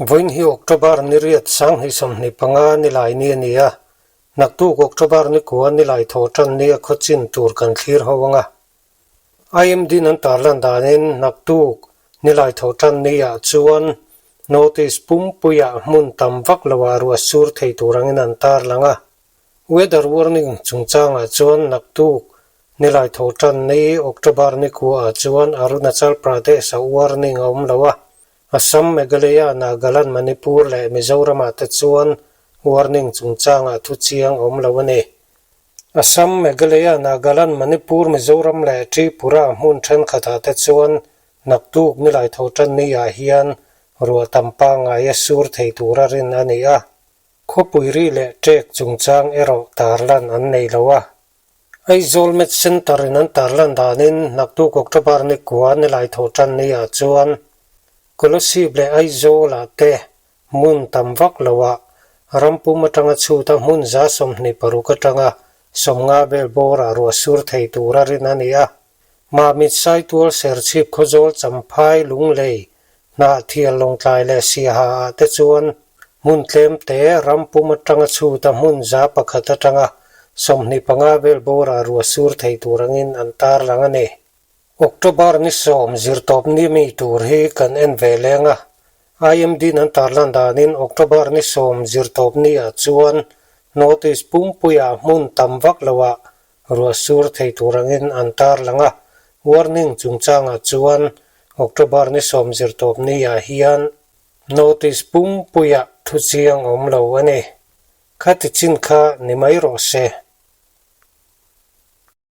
Vawiin hi October ni riat 2025 nilai ni a ni a, naktuk October ni kua nilai thaw tan nia khaw chin tur kan thlir ho ang a. IMD in an tarlan danin naktuk nilai thaw tan niah chuan North East pumpuiah hmun tam vak loah ruah sur thei tur angin an tarlang a. Weather warning chungchangah chuan naktuk nilai tho tan ni October ni khuaah chuan Arunachal Pradesh-ah warning a awm lo a, Assam, Meghalaya, Nagaland, Manipur leh Mizoram-ah te chuan warning chungchangah thu chiang a awm lo a ni. Assam, Meghalaya, Nagaland, Manipur, Mizoram leh Tripura hmun thenkhatah te chuan naktuk nilai tho tan ni-ah hian ruah tam pangngai a sur thei tura rin a ni a. Khawpui ri leh ṭek chungchang erawh tarlan an nei lo a. Aizawl Med Centre in an tarlan danin naktuk October ni kua nilai tho tan ni ah chuan Kolasib leh Aizawl ah te hmun tam vak lo ah rampum atanga chhut a hmun 26 atanga 50 vel bawr ah ruah sur thei tura rin a ni a. Mamit Saitual Serchhip Khawzawl Champhai Lunglei Hnahthial Lawngtlai leh Siaha ah te chuan hmun tlem te ram pum atanga chhut a hmun 100 atanga 25 vel bawrah ruah sur thei tur angin an tarlang a ni. October ni 10 zirtawp ni mi tur hi kan en ve leng a, IMD in an tarlan danin October ni 10 zirtawp ni ah chuan North East pumpuiah hmun tam vak loah Ruah sur thei tur angin an tarlang a, warning chungchangah chuan October ni 10 zirtawp niah hian notice pumpuiah thu chiang awm lo a ni. Khati chin kha ni mai rawh se.